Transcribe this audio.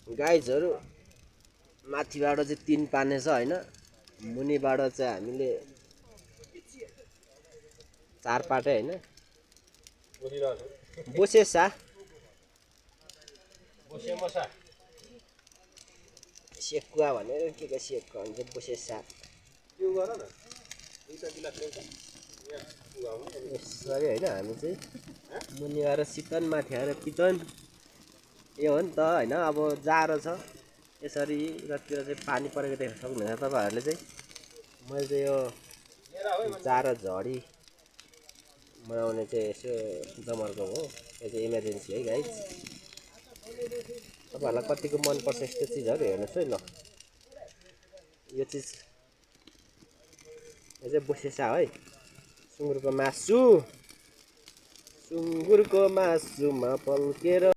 गाइजहरू माथिबाट चाहिँ 3 पाने छ हैन, मुनिबाट चाहिँ हामीले 4 पाटे हैन। बोसेसा सेकुवा भनेर के सेकुवा हुन्छ बोसेसा। यसरी हैन हामी चाहिँ मुनि आएर सितन माथि आएर पितन। यो हो नि त हैन, अब जाडो छ यसरी यतातिर चाहिँ पानी परेको देख्न सक्नुहुन्छ तपाईहरुले चाहिँ। मैले चाहिँ यो जाडो झडी बनाउने चाहिँ यसो जमर्को हो। यो चाहिँ इमर्जेन्सी है गाइज। तपाईहरुलाई कतिको मन पर्छ यस्तो चिजहरु हेर्नुस् है ल। यो चिज यो चाहिँ बोसेसा है, सुँगुरको मासु। सुँगुरको मासुमा पल्केर